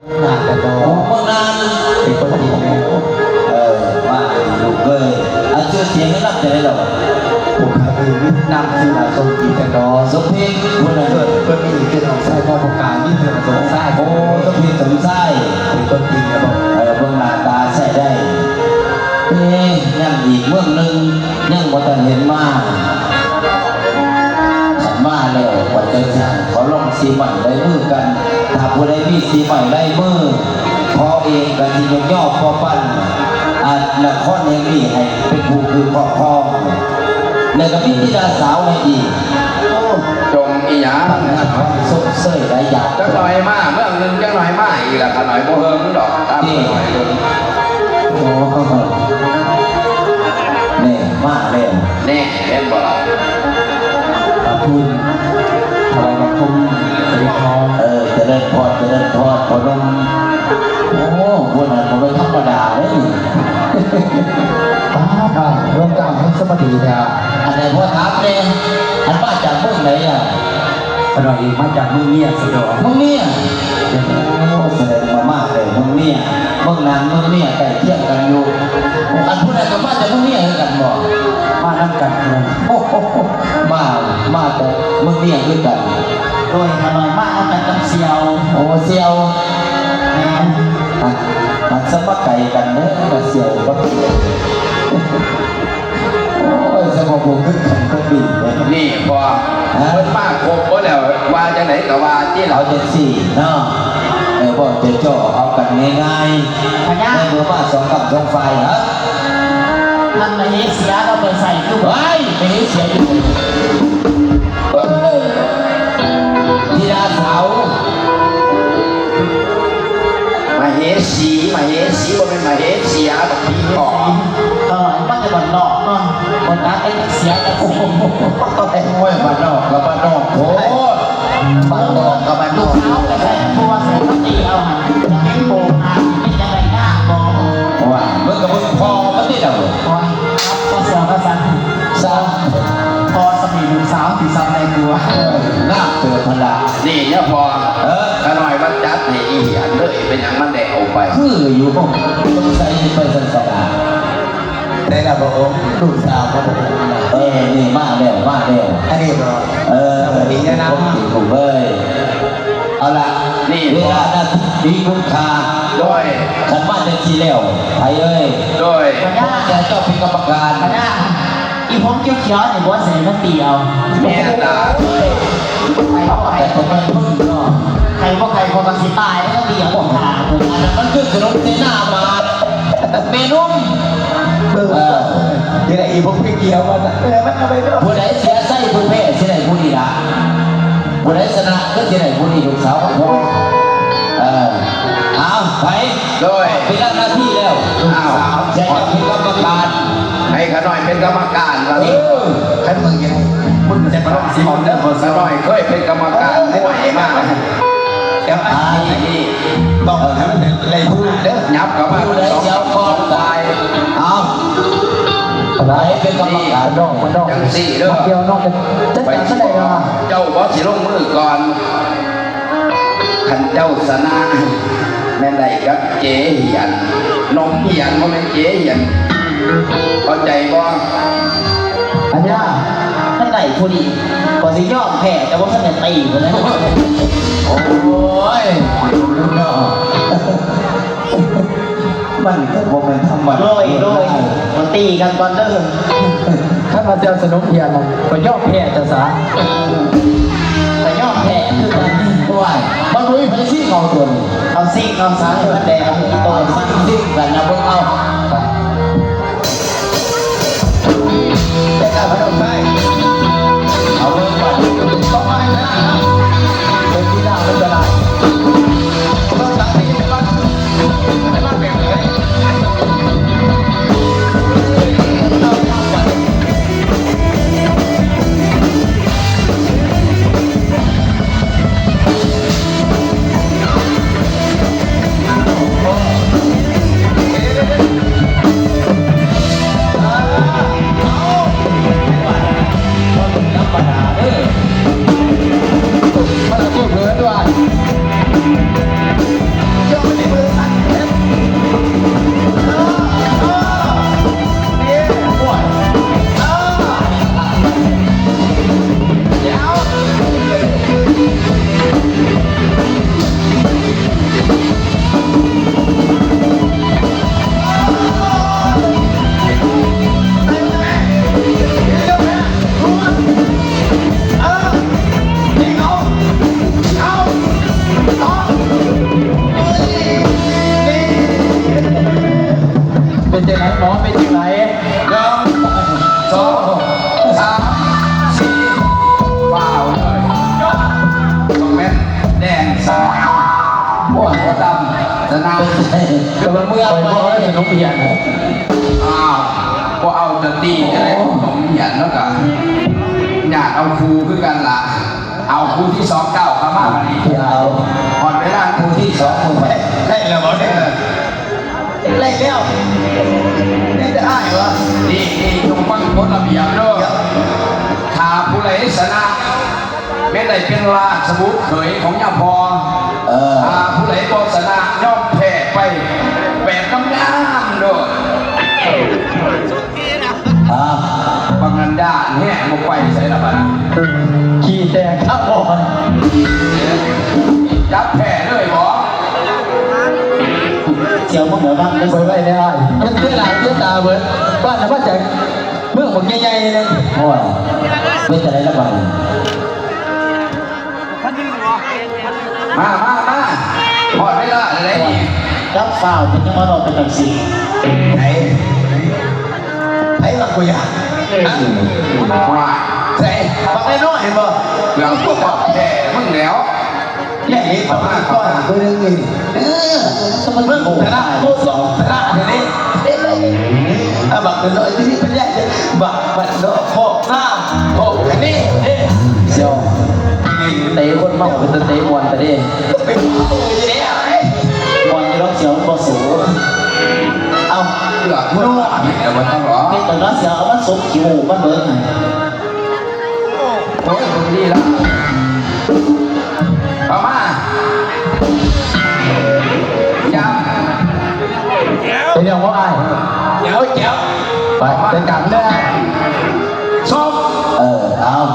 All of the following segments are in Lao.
ນານແລ້ວເນາະ ໂອ້ ເມືອງນານ ເປັນຄົນດີແທ້ ເອີ ມາລູກເອີຍ ອັນຊື່ສຽງນຳຈັ່ງໃດລະ ໂອ້ ຂ້າເອີຍ ນາມຊື່ນາສົມຈີ່ແທ້ເນາະ ສົມເພັດ ເພິ່ນນະ ເພິ່ນ ເພິ່ນມີເປັນນ້ອງຊາຍຂອງພໍ່ການ ມີເພິ່ນສົມຊາຍ ໂອ້ ສົມເພັດສົມຊາຍ ເປັນຄົນດີແທ້ເນາະ ເອີ ເບິ່ງໜ້າຕາໃຊ້ໄດ້ ເອ ຍັງອີກເມືອງໜຶ່ງ ຍັງບໍ່ທັນເຫັນມາ ຄັນມາແລ້ວ ຂ້ອຍຈັ່ງຊິໃຫ້ເຂົາລອງສີໄມ້ລາຍມືກັນ ຖ້າຜູ້ໃດມີສີໄມ້ລາຍມື ພໍ່ເອງກໍຊິຍົກຍໍພໍ່ປັນ ອາ ນະຄອນແຫ່ງນີ້ໃຫ້ເປັນຜູ້ຖືກຄອບຄອງ ແລ້ວກໍມີທິດາສາວໃຫ້ອີກ ໂອ້ ຈົ່ງອີ່ຫຍັງ ຕ້ອງການຄວາມຊົມເຊີຍຫຼາຍຢ່າງ ຈັກໜ່ອຍມາເມືອງໜຶ່ງ ຈັກໜ່ອຍມາອີກລະ ຂ້ານ້ອຍບໍ່ເຫິງດອກ ຕາມຂ້ານ້ອຍເບິ່ງ ໂອ້ ແນ່ ມາແລ້ວ ແນ່ ແມ່ນບໍ່ລະ? ຂອບຄຸນ ຖວາຍບັງຄົມ ສະເດັດພໍ່ ເອີ ຈະເລີນພອນ ຈະເລີນພອນ ພໍ່ໜຸ່ມ ໂອ້ ຜູ້ນັ້ນບໍ່ແມ່ນທຳມະດາເດ້ນີ້ ປາດ ເມືອງກາງ ເມືອງສະມາດີແທ້ ອັນໃດພໍ່ຖາມແດ່ ອັນມາຈາກເມືອງໃດອະ? ຂ້ານ້ອຍມາຈາກເມືອງເມຍ ສະດອກ ເມືອງເມຍ ໂອ້ ສະແດງວ່າມາແຕ່ເມືອງເມຍ ເມືອງນານເມືອງເມຍໃກ້ຄຽງກັນຢູ່ ອັນຜູ້ນັ້ນກໍມາຈາກເມືອງເມຍຄືກັນບໍ? ມານຳກັນ ໂອ້ໂຫ ມາ ມາແຕ່ເມືອງເມຍຄືກັນ ໂດຍ ຂ້ານ້ອຍມານຳກັນກັບສ່ຽວ ໂອ້ ສ່ຽວ ແມ່ນ ອັນ ອັນສະມາໄກກັນເດີ ສ່ຽວກັບສ່ຽວ. ໂອ້ຍ ສະມາຄົມຄືກັນກໍດີເດ້ ນີ້ພໍ່ ຮະ ເພິ່ນມາຄົບເບິດແລ້ວ ວ່າຈັ່ງໃດກໍວ່າຕິລະ ເອົາຈັ່ງຊີ້ເນາະ ເອີ ເວົ້າຈ່ອໆ ເອົາກັນງ່າຍໆ ພະຍາ ໃນເມື່ອມາສອງຂ້າງສອງຝ່າຍ ຮະ ທ່ານມະເຫດເສຍເອົາໄປໃສ່ຄື ເຮີ້ຍ ມະເຫດເສຍຢູ່ ເອີ ທິດາສາວ ມະເຫສີ ມະເຫສີ ບໍ່ແມ່ນມະເຫດເສຍ ບັກຜີປອບ ເອີ ມັນແຕ່ບ້ານນອກເນາະ ບໍ່ຈັກໄດ້ຈັກເສຍຈັກສີ ໂອ້ຍ ບ້ານນອກກໍບ້ານນອກໂພດ ບ້ານນອກກໍບ້ານນອກ ລູກສາວກໍໃສ່ ຜູ້ວ່າໃສ່ມາຕີເອົາຫັ້ນ ຢາກເຫັນໂປງໜ້າ ເປັນຈັ່ງໃດງາມບໍ່? ໂອ້ຍ ມຶງກໍເບິ່ງພໍ່ມັນຕິລະ ໂອ້ຍ ພາສາພາສາ ສາວ ພໍ່ສາມີລູກສາວທີ່ສຳໄດ້ກວ່າ ງາມເຕີບພຸ້ນລະ ນີ້ຍະພໍ່ ເອີ ຂ້ານ້ອຍມາຈັດໃຫ້ອີ່ຫຍັງເດີ ເປັນຫຍັງມັນໄດ້ເອົາໄປ ຄືຢູ່ ສົງໄສຊິໄປຊັ້ນສະດາ ໄດ້ລະພະອົງ ລູກສາວຂອງພະອົງນະ ເອີ ນີ້ມາແລ້ວ ມາແລ້ວ ອັນນີ້ບໍ ເອີ ສະບາຍດີນະ ຄົນທີ່ຮູ້ເລີຍ ເອົາລະ ນີ້ເວລານະມີຄຸນຄ່າ ໂດຍ ຄັນມາຈັ່ງຊີ້ແລ້ວ ໃຜເອີຍ ໂດຍ ພະຍາ ເຈົ້າເປັນກຳມະການ ພະຍາ ອີ່ຜົມຂຽວໆນີ້ບໍ່ໃສ່ມາຕີເອົາ ແມ່ນລະ ໃຜບໍ່ໃຜ ແຕ່ຕົວແມ່ນເບິ່ງເນາະ ໃຜບໍ່ໃຜ ຂ້ອຍກໍຊິຕາຍແລ້ວ ຕີເອົາຂ້າ ອັນນັ້ນມັນຄືສະໜົມເສນາມາດ ແມ່ນົມ ເອີ ນີ້ແຫຼະ ອີ່ຜົມຂຽວວ່າ ເອີ ມັນເອົາໄປເນາະ ຜູ້ໃດເສຍໄຊຜູ້ແພ້ຊິໄດ້ຜູ້ນີ້ລະ ຜູ້ໃດຊະນະກໍຊິໄດ້ຜູ້ນີ້ ລູກສາວຂອງຜົມ ເອີ ເອົາ ໄປ ໂດຍ ເປັນລັດໜ້າທີ່ແລ້ວ ອ້າວ ໃຫ້ເຈົ້າເປັນກຳມະການ ໃຫ້ຂ້ານ້ອຍເປັນກຳມະການວ່າ ເອີ ຄັນເບິ່ງຢ່າງນີ້ ຄຸນຈະມາລອງຊິເອົາເດີ ຂ້ານ້ອຍເຄີຍເປັນກຳມະການມວຍມາ ແລ້ວອັນນີ້ ຕ້ອງໃຫ້ມັນໄດ້ຜູ້ເດີ ຫຍັບເຂົ້າມາ ຜູ້ໃດຊິເອົາກ່ອນ ສອງຝ່າຍ ເອົາ ໃຜເປັນກຳມະການ ນ້ອງ ນ້ອງ ຈັ່ງຊີ້ເດີ ມາກ່ຽວນ້ອງ ຈັດການຊະໄດເນາະ ເຈົ້າບໍ່ຊິລົງມືກ່ອນ? ຄັນເຈົ້າຊະນະ ແມ່ນໄດ້ກັບເຈຮຽນ ນົມຮຽນ ບໍ່ແມ່ນເຈຮຽນ ເຂົ້າໃຈບໍ່? ອັນຍາ ມັນໄດ້ຜູ້ນີ້ ກໍຊິຍອມແພ້ ແຕ່ວ່າມັນໄດ້ຕີພຸ້ນແຫຼະ ໂອ້ຍ ເນາະ. ມັນກໍບໍ່ແມ່ນທຳມະດາ ໂດຍ ໂດຍ ມາຕີກັນກ່ອນເດີ ຄັນວ່າເຈົ້າສະໜົມຮຽນນະ ກໍຍອມແພ້ເຈົ້າຊະ ກໍຍອມແພ້ຄືກັນ ໂອ້ຍ ມັນບໍ່ມີໃຜຊິງເອົາຕົວນີ້ ເອົາຊິງເອົາສັງກັນແດ່ ໂຕສັງຊິງກັນນະ ເບິ່ງເອົາ ໄປ ເຈົ້າພະນົມໄປ ເອົາເບິ່ງບາດນີ້ ເປັນທີ່ໜ້າເປັນຕາຫຼາຍ ເບິ່ງສັງສີໄປກ່ອນ ໃຫ້ມັນເປັນເລີຍ. ເປັນຈັ່ງໃດ? ໜຶ່ງ ສອງ ສາມ ສີ່ ວ້າວເລີຍ ຕ້ອງແມ່ນແດນສາ ໂອ້ຍ ຫົວດຳ ຊະນະ ແຕ່ວ່າເມື່ອໄປບໍ່ໄດ້ສະໜົມຫຍັງ ອ້າວ ບໍ່ເອົາຈະຕີຈະໄດ້ສະໜົມຫຍັງ ແລ້ວກະຍາດເອົາຄູ່ຄືກັນລະ ເອົາຄູ່ທີສອງກ້າວເຂົ້າມາບັດນີ້ ເອົາ ຮອດເວລາຄູ່ທີສອງ ໄດ້ແລ້ວບໍ່? ໄດ້ແລ້ວ ມີແຕ່ອ້າຍວະ ນີ້ ນີ້ ຈົ່ງຟັງກົດລະບຽບເດີ ຖ້າຜູ້ໃດຊະນະ ແມ່ນໄດ້ເປັນລາຊະບຸດເຂີຍຂອງຍາພໍ່ ເອີ ຖ້າຜູ້ໃດບໍ່ຊະນະ ຍອມແພ້ໄປແບບງາມໆໂລດ. ອ່າ ບັກນັ້ນຢ້ານແຮງ ບໍ່ໄປໃສລະບັດນີ້ ຂີ້ແຕກຄາບ່ອນ ຈັບແທ້ເລີຍບໍ? ສຽວມຶງເດີ ວາງໄວ້ ໄວ້ແດ່ອ້າຍ ມັນເສຍໜ້າເສຍຕາເບີດ ບ້ານນະ ມາຈາກເມືອງບັກໃຫຍ່ໆ ໂອ້ຍ ເປັນຈັ່ງໃດລະບັດນີ້? ມາ ມາ ມາ ຮອດເວລາແລ້ວເດ້ນີ້ ຈັບຟ້າວເປັນຫຍັງມາເວົ້າເປັນຈັ່ງຊີ້ ໃຜ ໃຜວ່າກູຢາກ ຮະ ວ່າໃສ ບັກນ້ອຍໆ ເຫັນບໍ່ ເລື່ອງພວກບັກແທ້ມຶງແລ້ວ ແມ່ເຫັນປະມານກ້ອນຜູ້ໜຶ່ງນີ້ ເອີ ສົມມຸດ ເບິ່ງ ໂອ້ ທະນະ ໂອ້ ສອງ ທະນະ ເດ ອາ ບັກນ້ອຍທີ່ມີປັນຍາ ບັກ ບັກດອກ ຂອກໜ້າ ຂອກອັນນີ້ເດ້ ເຈົ້າ ເຕະຄົນເມົາເປັນຕາເຕະມ່ວນແທ້ເດ້ ເປັນໂຕຢູ່ແລ້ວເດ້ ມ່ວນຢູ່ດອກ ສຽວ ມັນບໍ່ສູ້ ເອົ້າ ເກືອບໝົດແລ້ວ ບໍ່ຕ້ອງຫຼອກ ເປັນຕາເນາະ ສຽວ ເອົາມັນສົກຂີ້ໝູກມັນເບິ່ງ ໂອ້ຍ ເບິ່ງດີລະ ເຂົ້າມາ ຢ້ຳ ເປັນຫຍັງບໍ່ອ້າຍ? ແຈວ ແຈວ ໄປ ຈັດການເລີຍ ຊົກ ເອີ ເອົາ.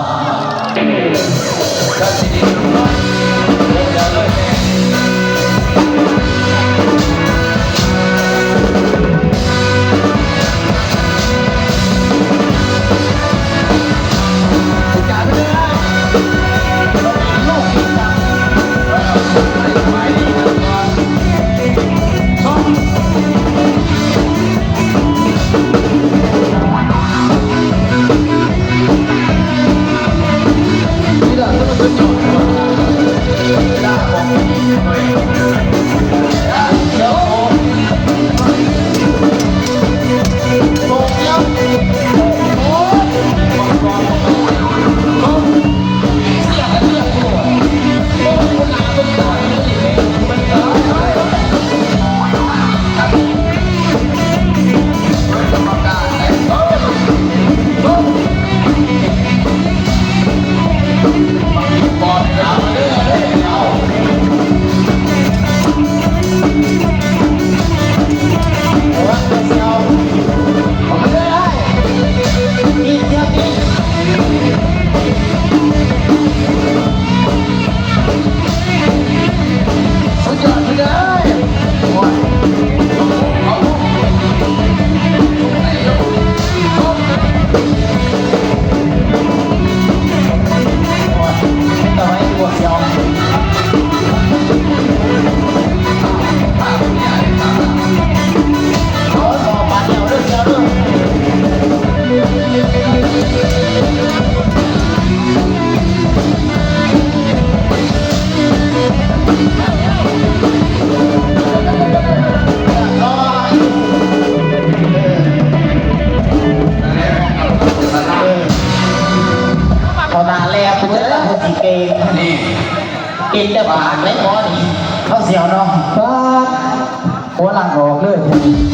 ເຂົາໜ້າແລບເດີ ເຂົາຊິເກັ່ງ ນີ້ ເກັ່ງແຕ່ປາກໄດ້ບໍ່ນີ້ ເຂົາສຽວເນາະ ປາດ ຫົວຫຼັງອອກເລີຍ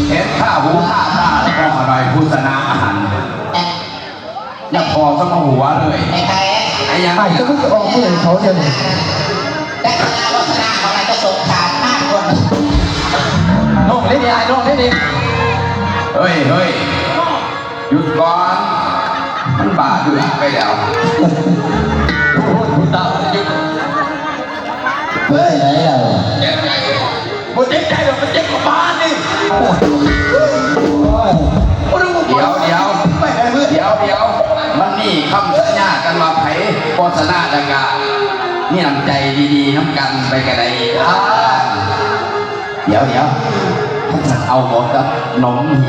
ເຫັນຄາຫູຄາຕາແລ້ວ ມອງເອົາໜ້ອຍ ຜູ້ຊະນະຫັ້ນ ແອະ ຢ່າພໍສະມາຫົວເລີຍ ໄອ້ໃຄ ໄອ້ຫຍັງ ອ້າຍ ຈະມຶງອອກມືໃຫ້ເຂົາດຽວນີ້ ແຕ່ຄະນະວັດທະນະຂອງນາຍກະສົງສານມາກຄົນ ນ້ອງເດ້ນີ້ ອ້າຍ ນ້ອງເດ້ນີ້ ເຮີ້ຍ ເຮີ້ຍ ຢຸດກ່ອນ ມັນບ້າເບືອໄປແລ້ວ ໂອ້ຍ ຜູ້ເຖົ້າ ເຮີ້ຍ ໄດ້ແລ້ວ ເຈັບໃຈ ບໍ່ເຈັບໃຈດອກ ມັນເຈັບກວ່າບ້ານນີ້ ໂອ້ຍ ດຽວ ດຽວ ໄປໃຫ້ເມືອ ດຽວ ດຽວ ມັນມີຄຳສັນຍາກັນວ່າ ໃຜບໍ່ຊະນະແລ້ວກະມີນ້ຳໃຈດີໆນຳກັນໄປກະໄດ້ ດຽວ ດຽວ ເອົາບໍ່ກັບໜອງຫີນ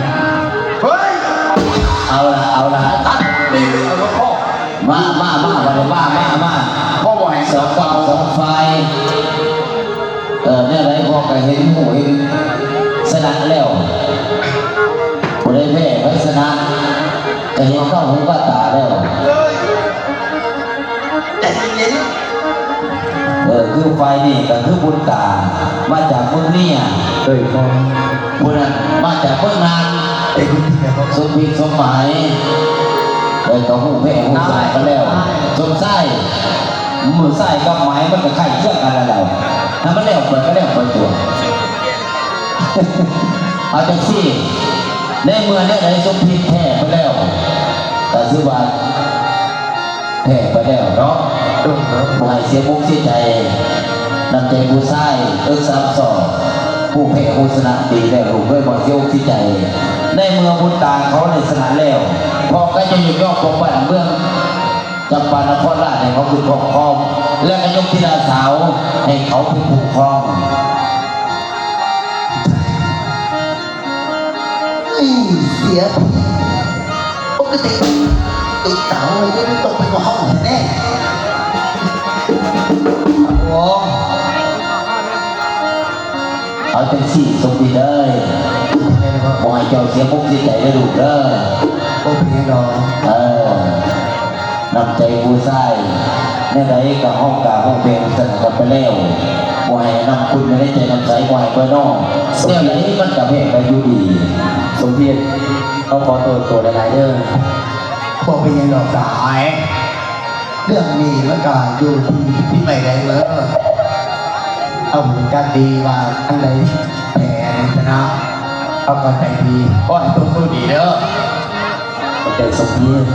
ເອົາລະ ເອົາລະ ຕັດເປັນເອົາລູກພໍ່ ມາ ມາ ມາ ບັດນີ້ ມາ ມາ ມາ ພໍ່ບໍ່ໃຫ້ສອງຝັ່ງສອງຝ່າຍ ເອີ ແນວໃດພໍ່ກໍເຫັນຮູ້ເຫັນຊະນະແລ້ວ ຜູ້ໃດແພ້ໃຜຊະນະ ກໍເຫັນເຂົ້າຫູກັບຕາແລ້ວ. ໃຈເຢັນໆ ເອີ ຄືຝ່າຍນີ້ກໍຄືບຸນຕາ ມາຈາກເມືອງເນຍ ໂດຍພໍ່ ຜູ້ນັ້ນມາຈາກເມືອງນານ ເອີ ສົມພິດສົມໝາຍ ເອີ ກໍຮູ້ແພ້ຮູ້ຊະນະກັນແລ້ວ ສົມຊາຍ ສົມຊາຍກັບໝາຍມັນກໍຄ້າຍເຄືອງກັນແລ້ວ ໃຫ້ມັນແລ້ວໄປກໍແລ້ວໄປຕົວະ. ເອົາຈັ່ງຊີ້ ໃນເມື່ອແນວໃດສົມພິດແພ້ໄປແລ້ວ ກໍຖືວ່າ ແພ້ໄປແລ້ວເນາະ ບໍ່ໃຫ້ເສຍອົກເສຍໃຈ ນ້ຳໃຈຜູ້ຊາຍເອິກສາມຊອກ ຜູ້ແພ້ຜູ້ຊະນະດີແລ້ວລູກເອີຍ ບໍ່ເສຍອົກເສຍໃຈ ໃນເມື່ອບຸນຕາເຂົາໄດ້ຊະນະແລ້ວ ພໍ່ກໍຈະຍົກຍອງປົກປັກບ້ານເມືອງຈຳປານະຄອນລາດໃຫ້ເຂົາຂຶ້ນຄອບຄອງ ແລະກໍຍົກທິດາສາວໃຫ້ເຂົາເປັນຜູ້ຄອງ. ເອີຍ ເສຍ ປົກກະຕິຕິດຕາໄວ້ຢູ່ໃນໂຕະເປັນຂອງເຮົາແທ້ໆ. ໂອ້ ເອົາຈັ່ງຊີ້ສົມພິດເອີຍ ບໍ່ໃຫ້ເຈົ້າເສຍອົກເສຍໃຈເດີລູກເດີ. ບໍ່ເປັນຫຍັງດອກ. ເອີ ນ້ຳໃຈຜູ້ຊາຍ ແນວໃດກໍເຮົາກະຮູ້ແບ່ງສັນກັນໄປແລ້ວ ບໍ່ໃຫ້ນ້ຳຂຸ່ນຢູ່ໃນໃຈນ້ຳໃສ ບໍ່ໃຫ້ເບີນອກ ແນວໃດມັນກະແພ້ໄປຢູ່ດີ. ສົມເພດ ເຮົາຂໍໂທດໂຕຫຼາຍໆເດີ. ບໍ່ເປັນຫຍັງດອກສະຫາຍ ເລື່ອງນີ້ມັນກະຢູ່ທີ່ ທີ່ໄປໄດ້ເມີ ເຮົາຮູ້ຈັກດີວ່າອັນໃດແພ້ອັນໃດຊະນະ ເຮົາເຂົ້າໃຈດີ. ຂໍໃຫ້ໂຕໂຊກດີເດີ. ຂອບໃຈສົມເພດ.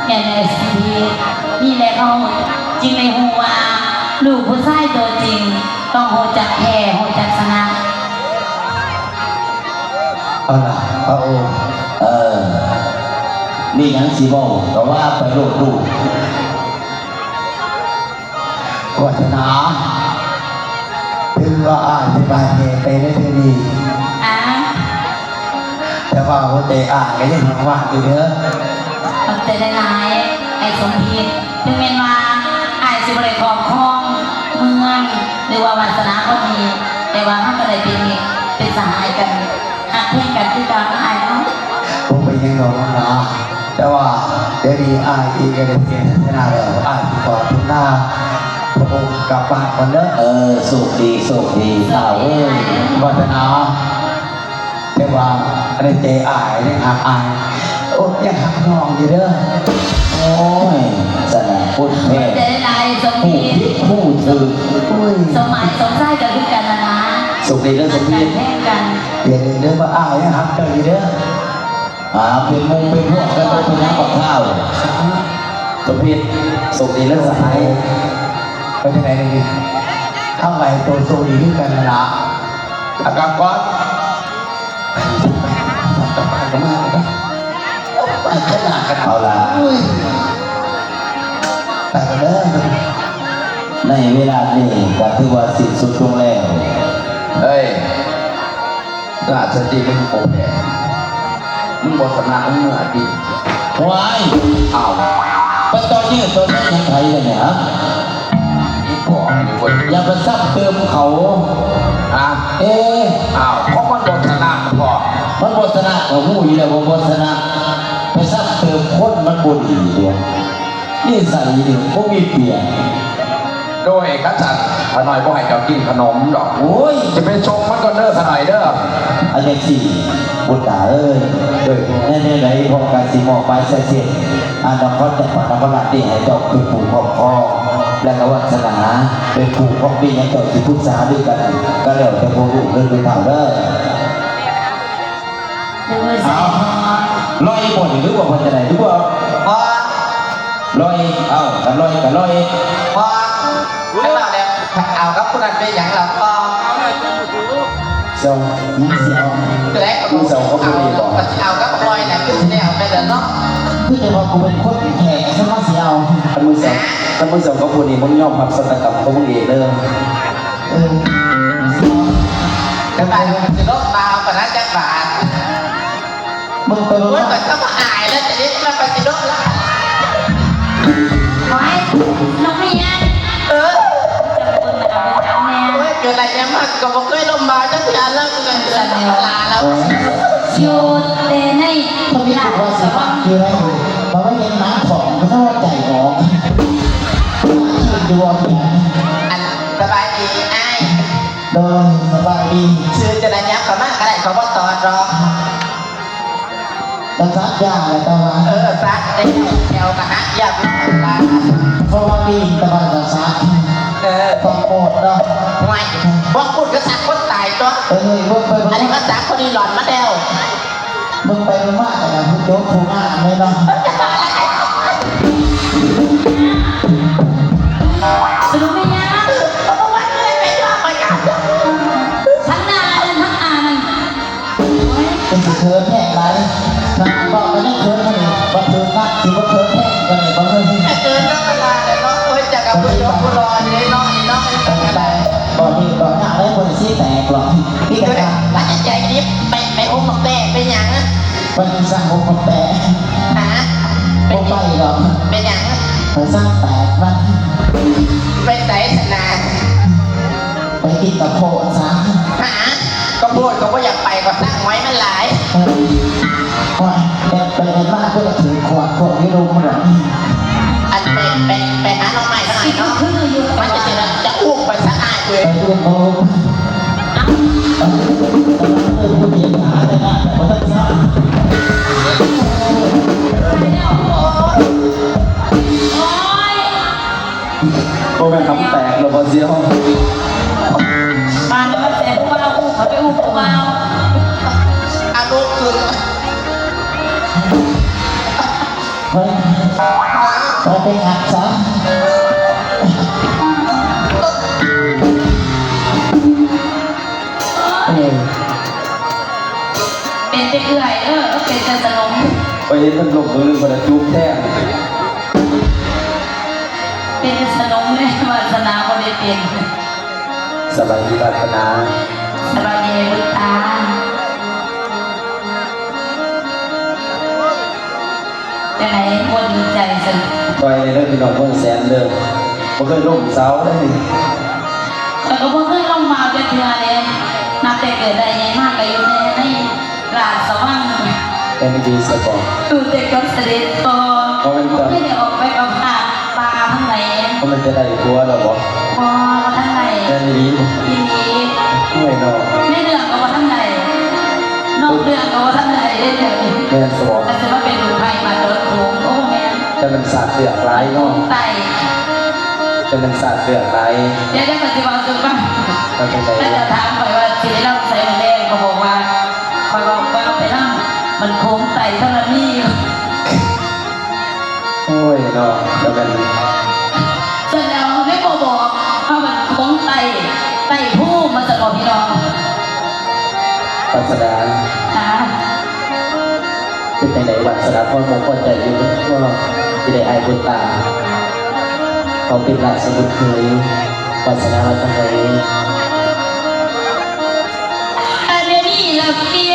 ແມ່ນແລ້ວ ສົມເພດ. ນີ້ແຫຼະເຮົາຈຶ່ງໄດ້ຮູ້ວ່າ ລູກຜູ້ຊາຍຕົວຈິງຕ້ອງຮູ້ຈັກແພ້ ຮູ້ຈັກຊະນະ. ເອົາລະ ພະອົງ. ເອີ ມີຫຍັງຊິເວົ້າກໍວ່າໄປໂລດລູກ. ວາດສະໜາ ຖືວ່າອ້າຍຊິພາແພ້ໄປໃນເທື່ອນີ້ ອາ ແຕ່ວ່າຫົວໃຈອ້າຍກໍຍັງຫວັງຢູ່ເດີ. ຂອບໃຈຫຼາຍໆ ອ້າຍສົມພິດ. ເຖິງແມ່ນວ່າອ້າຍຊິບໍ່ໄດ້ຄອບຄອງເມືອງ ຫຼືວ່າວາດສະໜາຄົນນີ້ ແຕ່ວ່າເຮົາກໍໄດ້ເປັນມິດເປັນສະຫາຍກັນ ຮັກແພງກັນຄືເກົ່າເນາະອ້າຍເນາະ. ບໍ່ເປັນຫຍັງດອກນ້ອງຫຼ້າ ແຕ່ວ່າດຽວນີ້ອ້າຍເອງກໍໄດ້ເສຍສັດທະນາແລ້ວ ອ້າຍຊິຂໍອຳລາພະອົງກັບບ້ານກ່ອນເດີ. ເອີ ໂຊກດີ ໂຊກດີ ທ້າວເອີຍ. ວາດສະໜາ ແຕ່ວ່າໃນໃຈອ້າຍຍັງຮັກອ້າຍ. ໂອ້ ຍັງຮັກນ້ອງຢູ່ເດີ. ໂອ້ຍ ສະໜາ ຄົນແທ້ ໃຈຫຼາຍ ສົມ ຜູ້ຜິດຜູ້ຖືກ. ໂອ້ຍ ສົມໝາຍສົມຊາຍກໍຄືກັນນະນາ. ໂຊກດີເດີ ສົມພີດ ແພງກັນ. ຢ່າລືມເດີວ່າອ້າຍຍັງຮັກເຈົ້າຢູ່ເດີ. ອ່າ ເປັນໝູ່ເປັນພວກກັນບໍ່ເປັນຫຍັງບັກທ້າວ. ສົມພີດ ໂຊກດີເດີສະຫາຍ. ເປັນຈັ່ງໃດນີ້? ທາງໃດໂຕໂຊກດີຄືກັນນະ. ອາການກ່ອນ ກັບບ້ານກັບເມືອງໄປ ໄປຂ້າງໜ້າກັນ. ເອົາລະ ໂອ້ຍ ໄປກັນເດີ. ໃນເວລານີ້ກໍຖືວ່າສິ້ນສຸດລົງແລ້ວ. ເອີຍ ລາຊະຕິ ມຶງບໍ່ແພ້ ມຶງບໍ່ຊະນະ ມຶງເມືອຕິ. ຫວາຍ ອ້າວ ໄປຕໍ່ເຍືອຕໍ່ແຍງຫຍັງໃຜລະນີ້ຫະ? ອີ່ພໍ່ນີ້ເວີ້ຍ ຢ່າໄປຊ້ຳເຕີມເຂົາ. ຮະ? ເອ ອ້າວ ເພາະມັນບໍ່ຊະນະພໍ່. ມັນບໍ່ຊະນະ ກໍຮູ້ຢູ່ແລ້ວວ່າບໍ່ຊະນະ ໄປຊ້ຳເຕີມຄົນມັນບໍ່ດີຕົວະ. ນິໄສນີ້ບໍ່ມີປ່ຽນ. ໂດຍ ຄັນຊັ້ນ ຂ້ານ້ອຍບໍ່ໃຫ້ເຈົ້າກິນຂະໜົມດອກ. ໂອ້ຍ ຈະໄປສົ່ງມັນກ່ອນເດີ ຂ້ານ້ອຍເດີ. ເອົາຈັ່ງຊີ້ ບຸດຕາເອີຍ ໂດຍ ໃນແນວໃດພໍ່ກໍຊິມອບໝາຍສາຍເສດ ອາ ນະຄອນຈຳປາ ນະຄອນລາດນີ້ ໃຫ້ເຈົ້າເປັນຜູ້ຄອບຄອງ ແລະກະວາດສະໜາເປັນຜູ້ຄອງດີ ຫຍັງເຈົ້າຊິປຶກສາຫາລືກັນ ກໍແລ້ວແຕ່ພວກລູກເດີ ຜູ້ເຖົ້າເດີ. ເອົາ ລອຍບໍ່ນີ້ ຫຼືວ່າເພິ່ນຈະໄດ້ ຫຼືວ່າ ລອຍ ເອົາ ຄັນລອຍກໍລອຍ. ພໍ່ ຄັນວ່າແລ້ວ ເອົາກັບຜູ້ນັ້ນເປັນຫຍັງລະພໍ່? ເຈົ້າ ເຈົ້າ ເຈົ້າ ເອົາກັບລອຍນະ ຄືຊິແລ້ວໄປແລ້ວເນາະ. ຄືແຕ່ວ່າກູເປັນຄົນແທ້ ຊັ້ນວ່າຊິເອົາ. ຄັນມຶງເຈົ້າ ຄັນມຶງເຈົ້າກັບຜູ້ນີ້ ມຶງຍອມຮັບຊະຕາກຳຂອງມຶງເອງເດີ. ເອີ ກະໄດ້ ຊິລົບຕາປານນັ້ນຈັກບາດ. ເບິ່ງໄປເບິ່ງມາ ໂອ້ຍ ຂ້ອຍກໍບໍ່ອາຍແລ້ວ ຈະເຮັດແລ້ວ ຂ້ອຍຊິໂດນລະ ໂອ້ຍ ນ້ອງພະຍາ ເອີ ຈັກຄົນລະ ເອົາໄປຖາມແດ່ ໂອ້ຍ ເກີດອາຍຸມາກໍບໍ່ເຄີຍລົມບາດຈັກເທື່ອ ແລ້ວກໍເກີດລາແລ້ວ ເອີ ຢູ່ແຕ່ໃນ ເຂົາມີຄວາມສາມາດຢູ່ໃນ ເພາະວ່າເຫັນໜັງທ້ອງກໍເຂົ້າໃຈອອກ ຢູ່ວ່າ ອັນ ສະບາຍດີອ້າຍ ໂດຍ ສະບາຍດີ ຊື່ຈັ່ງໃດ ຫຍັບເຂົ້າມາກໍໄດ້ ເຂົາບໍ່ຕອດດອກ ກະສັກຢາແຫຼະ ແຕ່ວ່າ ເອີ ສັກແລ້ວ ແຂ້ວກະຫັກ ຢາກຫຼາຍ ເພາະວ່າມີແຕ່ວ່າກະສັກ ເອີ ຕ້ອງໂກດເນາະ ຫ້ວຍ ບໍ່ໂກດກະສັກຄົນຕາຍຕົວະ ເອີ ເບິ່ງໄປເບິ່ງມາ ອັນນີ້ມາສັກຄົນນີ້ຫຼອນມາແລ້ວ ເບິ່ງໄປເບິ່ງມາກະຢາກຜູ້ໂຈກຜູ້ງາມເລີຍເນາະ ສະຫຼຸບແມ່ນຫຍັງ ເອີ ເພາະວ່າເລີຍໄປຕົວະ ຂ້ອຍກະ ທັງໜ້ານັ້ນ ທັງອານັ້ນ ໂອ້ຍ ເປັນຊິເຂີນແຮງຫຼາຍ ນາງບອກກໍຍັງເຂີນຢູ່ນີ້ ບໍ່ເຂີນນະ ຊິບໍ່ເຂີນແຮງກວ່ານີ້ບໍ່ເຮີ້ຍ ເຂີນທຳມະດາແຫຼະເນາະ ໂອ້ຍ ຈັກກັບຜູ້ຈົບຜູ້ຫຼໍ່ເດ້ເນາະ ນີ້ເນາະ ເອີ ໄປ ບໍ່ມີບໍ່ຍາກເດ້ ບໍ່ໄດ້ຊິແຕກຫຼອກ ມີແຕ່ວ່າ ວ່າຈະໃຈດີ ໄປ ໄປອົບໝາກແຕກ ເປັນຫຍັງ ມັນສ້າງອົບໝາກແຕກ ຮະ ບໍ່ໄປດອກ ເປັນຫຍັງ ມັນສ້າງແຕກມັນ ໄປໃສຊັ້ນນະ ໄປກິນກະໂພດຊະ ຮະ ກະໂພດກໍບໍ່ຢາກໄປ ກໍສ້າງຫວຍມັນຫຼາຍ ເອີ ໂອ້ຍ ແບບໄປແບບມາເພິ່ນກໍຖືຂວດພວກຢູ່ດົງດອກ ອັນ ໄປ ໄປ ໄປຫາໜໍ່ໄມ້ຊະໜ້ອຍເນາະ ມັນຈະ ຈະອຸ້ມໄປຊະອ້າຍເອີຍ ໄປອຸ້ມ ເອີ ຜູ້ເຈັບຂາແຕ່ວ່າບໍ່ທັນຊາ ໂອ້ຍ ບໍ່ແມ່ນຫຳແຕກແລ້ວບໍ່ສ່ຽວ ປານນັ້ນແຕ່ຜູ້ບ່າວອຸ້ມ ເຂົາໄປອຸ້ມຜູ້ບ່າວ ອາລົມຂຶ້ນ ເຮີ້ຍ ເຮົາໄປຫາສາ ເອີ ເປັນແຕ່ເອື້ອຍເດີ ເປັນແຕ່ສະໜົມ ຂ້ອຍເຫັນມັນລົມມື້ໜຶ່ງ ຂ້ອຍລະຈູບແທນ ເປັນແຕ່ສະໜົມເດ້ ວາສະໜາບໍ່ໄດ້ເປັນ. ສະບາຍດີວາດຕະນາ ສະບາຍດີບຸດຕາ ຈັ່ງໃດບໍ່ດີໃຈຊັ້ນ ຊ່ອຍແດ່ເດີພີ່ນ້ອງເມືອງແສນເດີ ບໍ່ເຄີຍລົມສາວເລີຍ ຂ້ອຍກໍບໍ່ເຄີຍລົມມາຈັກເທື່ອເດ້ ນັບແຕ່ເກີດໄດ້ໃຫຍ່ມາກໍຢູ່ແຕ່ໃນ ລາຊະວັງ ແມ່ນອີ່ຫຼີຊະບໍ? ຢູ່ແຕ່ກັບສະເດັດພໍ່ ບໍ່ແມ່ນຕອນ ບໍ່ເຄີຍໄດ້ອອກໄປກັບພາປ່າທາງໃດ ບໍ່ແມ່ນຈະໄດ້ຜົວແລ້ວບໍ? ບໍ່ ບໍ່ທັນໄດ້ ແມ່ນອີ່ຫຼີ ອີ່ຫຼີ ໂອ້ຍເນາະ ໃນເລື່ອງກໍບໍ່ທັນໄດ້ ນອກເລື່ອງກໍບໍ່ທັນໄດ້ເດ້ ດຽວນີ້ ແມ່ນຊະບໍ? ກໍຊິມາເປັນລູກໃພ້ມາໂດນໂກງ ໂອ້ ແມ່ນ ຈະແມ່ນສາດເລືອກຫຼາຍເນາະ ໄຕ້ ຈະແມ່ນສາດເລືອກຫຼາຍ ດຽວ ດຽວຂ້ອຍຊິເວົ້າສູ່ຟັງ ເປັນຈັ່ງໃດ? ເຂົາເຈົ້າຖາມຂ້ອຍວ່າຊິໄດ້ລຳໃສມື້ແລງ ຂ້ອຍບອກວ່າ ຂ້ອຍເວົ້າ ຂ້ອຍເວົ້າໄປນຳ ມັນໂຄງໄຕ້ທໍລະນີຢູ່ ໂອ້ຍເນາະ ແລ້ວແມ່ນ ສ່ວນແລ້ວແມ່ນບໍ່ບອກ ເຮົາມັນໂຄງໄຕ້ ໄຕ້ພູມ ວ່າຊັ້ນບໍພີ່ນ້ອງ ວາດສະນາ ຫາ ເປັນຈັ່ງໃດວາດສະນາ ພໍມົກພໍໃຈຢູ່ບໍ່ ທີ່ໄດ້ອ້າຍບຸນຕາ ເຂົາເປັນລາຊະບຸດເຂີຍ ວາດສະນາວ່າຈັ່ງໃດ? ອັນດຽວນີ້ລະເພຍ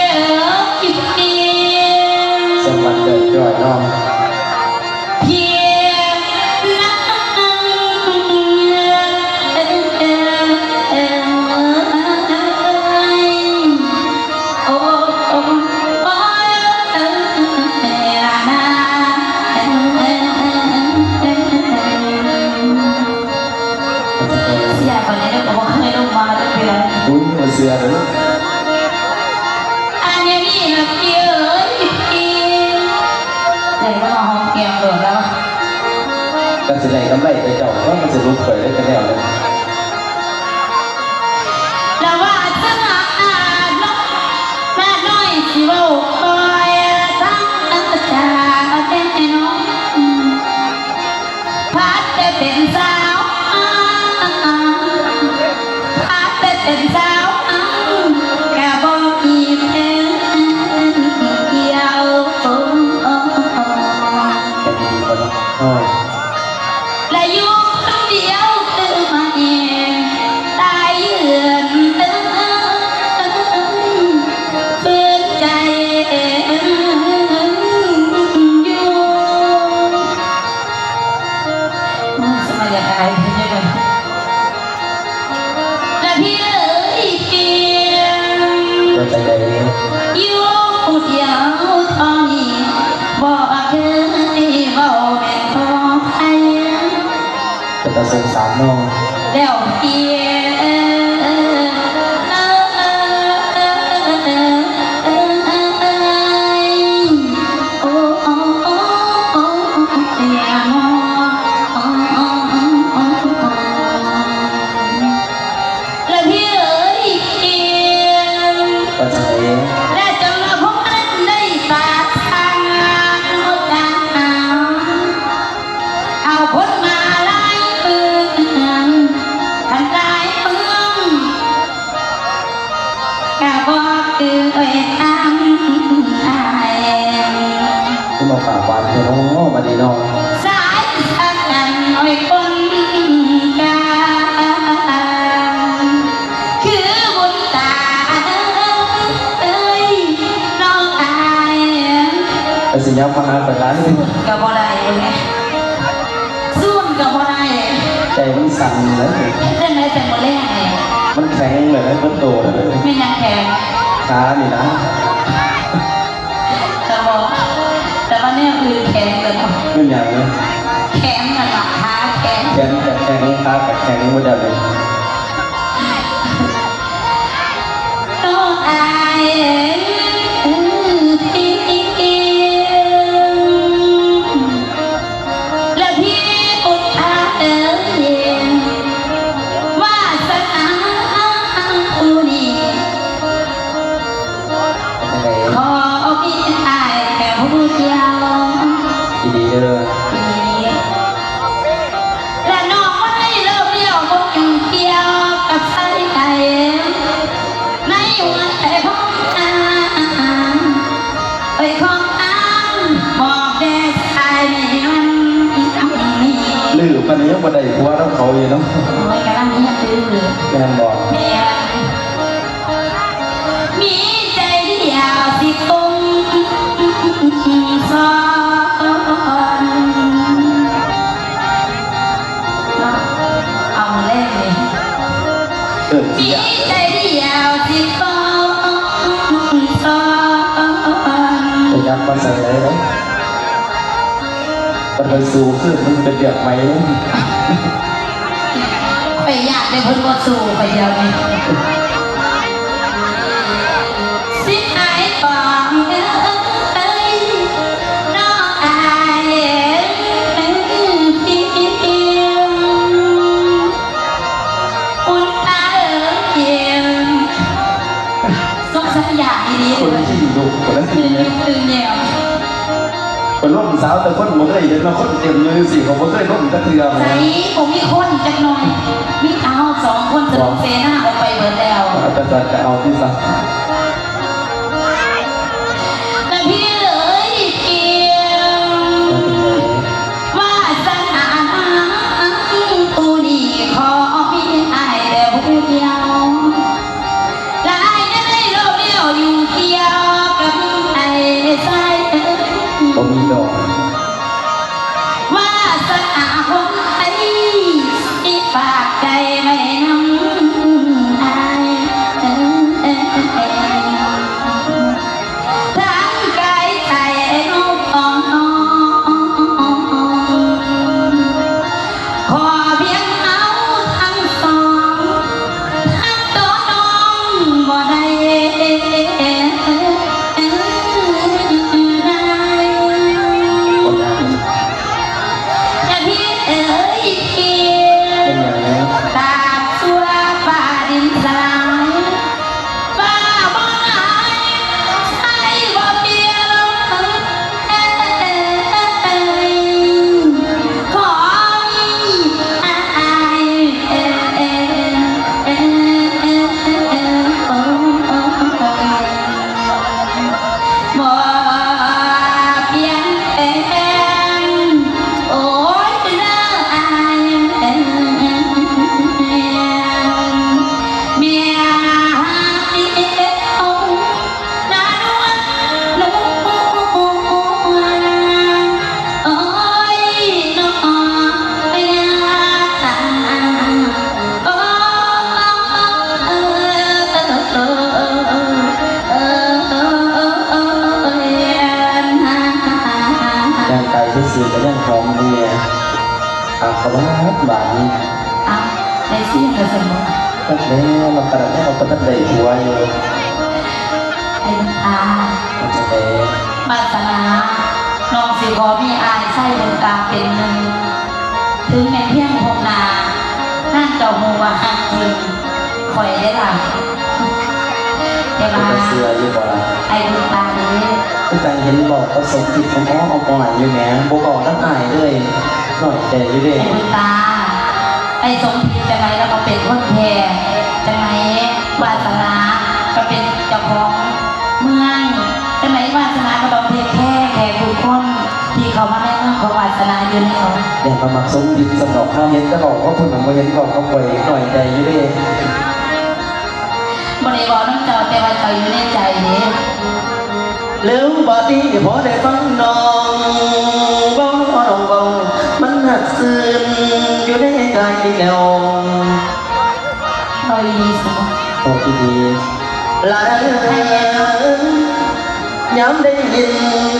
ສະຫວັດເກີດຈ້ອຍເນາະ ເພຍນາງ ໂອ້ ໂອ້ ໂອ້ຍ ເສຍໄປແລ້ວ ກໍບໍ່ເຄີຍລົງມາຈັກເທື່ອ ອຸ້ຍ ບໍ່ເຊື່ອເດີ ອັນດຽວນີ້ລະເພຍເອີຍ ໄດ້ມາຫອມແກ້ມໂດນແລ້ວ ກໍຊິໄດ້ກຳໄລແຕ່ເຈົ້າ ມັນຊິຫຼຸດຂ້ອຍໄດ້ແຕ່ແນວນັ້ນ ລະວາສະໜາໜ້ານ້ອຍ ໜ້ານ້ອຍຊິເວົ້າຄ່ອຍ ທັງນ້ຳຕາແຕ່ນ້ອງ ພັດແຕ່ເປັນສາວ ພັດແຕ່ເປັນສາວ ກະບໍ່ມີແຟນກ່ຽວ ລະຢູ່ຄົນດຽວຕື່ມມາ ເນາະ ແລ້ວເອີຍ ລະພີ່ເອີຍ ວ່າຈັ່ງໃດ? ແລະຈົນວ່າພວກນັ້ນໄດ້ປະທານເອົາ ເອົາຄົນມາຫຼາຍເມືອງ ຄັນຫຼາຍເມືອງ ກະບໍ່ຄືເອີຍທາງອ້າຍ ຄືມາປາກຫວານແທ້ເນາະ ບັດນີ້ເນາະ ສາຍສະກັນອ້ອຍຄົນກາງ ຄືບຸນຕາເອີຍ ນ້ອງອ້າຍ ໄປຊິຫຍັບມາຫາຂ້ອຍຫຼາຍ ກະບໍ່ໄດ້ເບິ່ງແດ່ ສູນກະບໍ່ໄດ້ ໃຈມັນສັ່ນເລີຍ ເຮັດຈັ່ງໃດຈັ່ງບໍ່ແລງນີ້ ມັນແຂງເລີຍ ເບິດໂຕເລີຍ ແມ່ນຫຍັງແຂງ? ຂານີ້ນະ ກະບໍ່ ແຕ່ວ່າແນວອື່ນແຂງເບິດເນາະ ແມ່ນຫຍັງ? ແຂງນັ້ນລະ ຂາແຂງ ແຂນກະແຂງ ຂາກະແຂງໝົດແລ້ວນີ້ ນ້ອງອ້າຍເອີຍ ລະພີ່ພຸດທະເອີຍ ວາສະໜາຜູ້ນີ້ ເປັນຈັ່ງໃດ? ຂໍມີອ້າຍແຕ່ຜູ້ດຽວ ອີ່ຫຼີເດີ ອີ່ຫຼີ ລະນ້ອງບໍ່ໄດ້ເລີບລ້ຽວ ບໍ່ຫຍຸ້ງກ່ຽວກັບໃຜ ໃນຫົວໃຈຂອງນາງ ເອີຍ ຂອງນາງ ບອກແດ່ຊາຍໃນວັນນີ້ ລືປານນີ້ຍັງບໍ່ໄດ້ຜົວນຳເຂົາຢູ່ເນາະ ໂອ້ຍ ກຳລັງເຮັດຢູ່ ແມ່ນບໍ່? ແມ່ນ ມີໃຈດຽວຊິຄົງສອນ ເນາະ ເອົາແລ້ວນີ້ ເອີ ມີໃຈດຽວຊິຄົງສອນ ໄປຫຍັບມາໃສ່ໄດ້ເດ້ ມັນໄປສູ້ຄືນ ມັນເປັນແບບໃໝ່ເດ້ ຂ້ອຍຢ້ານແຕ່ເພິ່ນບໍ່ສູ້ຂ້ອຍດຽວນີ້ ຊິຫາຍປອງເອີຍ ນ້ອງອ້າຍເອີຍ ອຸ່ນຕາເອີຍ ສົງໄສຢາກອີ່ຫຼີ ຄົນຂີ້ດຸ ຄົນນັ້ນ ຕື່ນແນວ ໄປລົມສາວແຕ່ຄົນບໍ່ເຄີຍເຫັນເນາະ ຄົນເຕັມຢູ່ຈັ່ງຊີ້ ເຂົາບໍ່ເຄີຍລົມຈັກເທື່ອ ໃສ ບໍ່ມີຄົນຈັກໜ່ອຍ ມີແຕ່ເຮົາສອງຄົນ ສະໜຸກເສນາອອກໄປເບິດແລ້ວ ເອົາ ຈັ່ງຊັ້ນກະເອົາຕິຊະ ກະພີ່ເອີຍ ພຽງ ວາສະໜານາງຜູ້ນີ້ ຂໍມີອ້າຍແຕ່ຜູ້ດຽວ ລະອ້າຍຍັງໄດ້ໂລບລ້ຽວຫຍຸ້ງກ່ຽວກັບໄອ້ຊາຍເອີຍ ບໍ່ມີດອກ ວາສະໜາຄົນໄທ ທີ່ຝາກໃຈໄວ້ນຳອ້າຍເອີຍ ທາງກາຍໃຈນ້ອງຂອງນ້ອງ ຂໍພຽງເຮົາທັງສອງ ຮັກໂຕນ້ອງບໍ່ໄດ້ ບໍ່ໄດ້ ຈະຜິດເອີຍຜິດ ເປັນຫຍັງ? ຕາບຊົ່ວຟ້າດິນສລາຍ ຟ້າບໍ່ຫຼາຍ ໃສບໍ່ປ່ຽວ ຂໍມີອ້າຍ ບໍ່ປ່ຽນແປງ ໂອ້ຍ ເດີອ້າຍ ແມ່ຮັກດຽວ ນານວນ ນວນ ໂອ້ຍ ນ້ອງເອີຍ ໂອ້ຍ ຍ່າງໄກທີ່ສຸດກໍຍັງຫອມເມຍ ອາ ຂະບາດບາດນີ້. ອີ່ຫຍັງລະຊັ້ນເນາະ? ຈັກແລ້ວ ມັນກະໄດ້ເອົາໄປທັງໃດຜົວຢູ່. ໄອ້ບຸນຕາ ເປັນຈັ່ງໃດ? ວາດສະໜາ ນ້ອງຊິຂໍມີອ້າຍຊາຍບຸນຕາເປັນໜຶ່ງ ເຖິງແມ່ນພຽງພົບໜ້າ ນາງກໍຮູ້ວ່າຮັກຈິງ ຂ້ອຍເດ້ລະ. ແຕ່ວ່າ ເປັນຕາເຊື່ອຢູ່ບໍ່ລະ? ໄອ້ບຸນຕາເດ້ ຄືຈັ່ງເຫັນເວົ້າກັບສົມຈິດ ອ້ອມໆ ອ້ອຍໆ ຢູ່ແໝ ບໍ່ເວົ້ານຳອ້າຍເລີຍ ນ້ອຍໃຈຢູ່ເດ້. ໄອ້ບຸນຕາ ໄອ້ສົມຈິດຈັ່ງໃດລາວກໍເປັນຄົນແຂກ ຈັ່ງໃດວາດສະໜາກໍເປັນເຈົ້າຂອງເມືອງ ຈັ່ງໃດວາດສະໜາກໍຕ້ອງເທກແຄແຂກທຸກຄົນທີ່ເຂົ້າມາໃນເມືອງຂອງວາດສະໜາຢູ່ແລ້ວ. ແມ່ນ ມາມັກສົມຈິດຊັ້ນດອກ ເຮົາເຫັນແຕ່ເວົ້າກັບເພິ່ນ ບໍ່ເຫັນເວົ້າກັບຂ້ອຍ ນ້ອຍໃຈຢູ່ເດ້. ບໍ່ໄດ້ເວົ້ານຳເຈົ້າ ແຕ່ວ່າເຈົ້າຢູ່ໃນໃຈເດ້. ແລ້ວບາດນີ້ພໍໄດ້ຟັງນ້ອງເວົ້າ ນ້ອງເວົ້າ ມັນຮັກຊື່ນຢູ່ໃນໃຈແລ້ວ. ເວົ້າດີໆ ເວົ້າດີໆ ຫຼານເອີຍ ຍາມໄດ້ຍິນ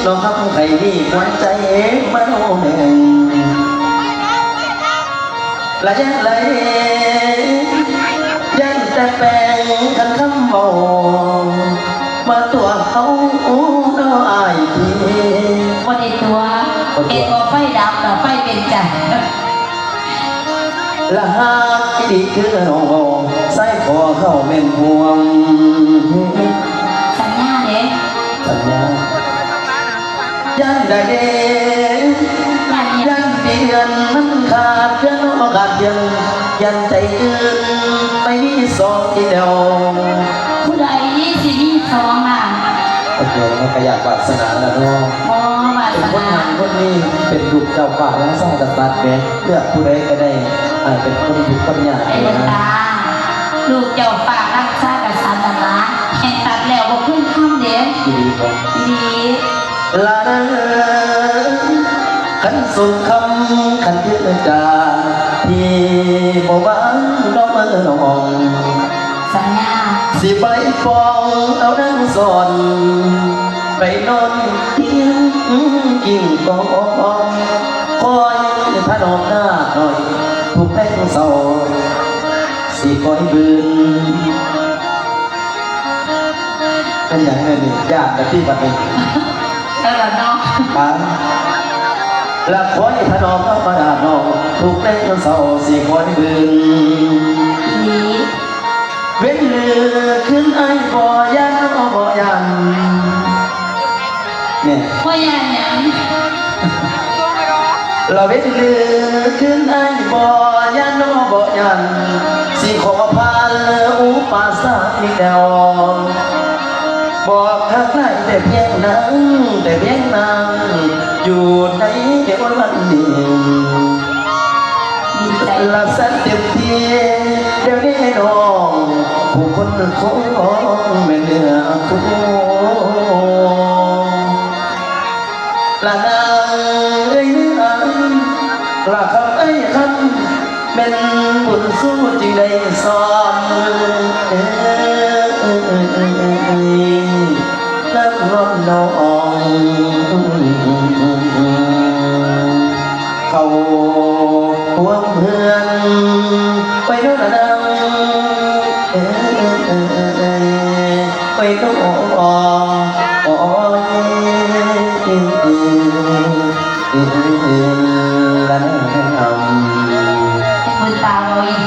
ນ້ອງຄຳໄພນີ້ ຂວັນໃຈມະໂນແມ່ນ ລະຢ້ານໄຫຼ ຢ້ານແຕ່ແປງຄັນຄຳເວົ້າ ມາຕົວະເຮົາເນາະອ້າຍພີ່. ບໍ່ໄດ້ຕົວະ ບໍ່ຕົວະ ເຮັດບໍ່ໄຟດັບ ດອກໄຟເປັນໃຈ. ລະຫາກອີ່ຫຼີຄືນ້ອງເວົ້າ ຊາຍຂໍເຮົາແມ່ນຫ່ວງ. ສັນຍາເດ້ ສັນຍາ. ຢ້ານໃດເດ້ ຢ້ານເດືອນມັນຂາດເດືອນ ບໍ່ຂາດເດືອນ ຢ້ານໃຈອື່ນໄປມີສອງອີກແລ້ວ. ຜູ້ໃດຊິມີສອງລະ? ໂອເຄ ມັນກະຢາກວາດສະໜາລະເນາະ. ອໍ ວາດສະໜາ ເປັນຄົນນັ້ນຄົນນີ້ ເປັນລູກເຈົ້າຟ້າລາຊາກະສັດແໝ ເລືອກຜູ້ໃດກະໄດ້ ອ້າຍເປັນຄົນທຸກຄົນຍາກ. ໄອ້ບຸນຕາ ລູກເຈົ້າຟ້າລາຊາກະສັດຫັ້ນລະ ແຫ່ງຕັດແລ້ວບໍ່ຄືນຄຳເດ້. ອີ່ຫຼີບໍ່? ອີ່ຫຼີ. ລະເອີຍ ຄັນສົມຄຳ ຄັນເຈີຈາ ທີ່ບໍ່ຫວັງດອກເອີນ້ອງ ສັນຍາ ຊິໄປປ້ອງເອົານາງສອນ ໄປນອນຕຽງກິ້ງກອງ ຄອຍຖະໜອມນາກນ້ອຍ ທຸກແລງເຊົ້າ ຊິຄອຍບືນ. ເປັນຫຍັງແນ່ນີ້? ຢ້ານແລ້ວຕິບັດນີ້. ເອີເນາະ ປາ ລະຄອຍຖະໜອມນາກນ້ອຍ ທຸກແລງເຊົ້າຊິຄອຍບືນ. ອີ່ຫຼີ. ເວັນມື້ຄືນອ້າຍບໍ່ຢ້ານ ບໍ່ຢ້ານ ແນ່ ບໍ່ຢ້ານຫຍັງ? ລະເວັນມື້ຄືນອ້າຍບໍ່ຢ້ານ ບໍ່ຢ້ານ ຊິຂໍຜ່ານອຸປາສາກນີ້ແລ້ວ ບອກຮັກຫຼາຍແຕ່ພຽງນາງ ແຕ່ພຽງນາງ ຢູ່ໃນວັນນີ້. ດີໃຈ ລະສັນເຕັມທີ່ ດຽວນີ້ນ້ອງ ຜູ້ຄົນຄອງແມ່ນເນື້ອຄູ່ ລະນາງເອີຍນາງ ລະຄຳເອີຍຄຳ ແມ່ນບຸນຊູຈຶ່ງໄດ້ສອນ ເອີ ນຳນ້ອງ ເຂົ້າຮ່ວມເຮືອນ ໄປເນາະນາງ ເອີ ໄປເນາະ.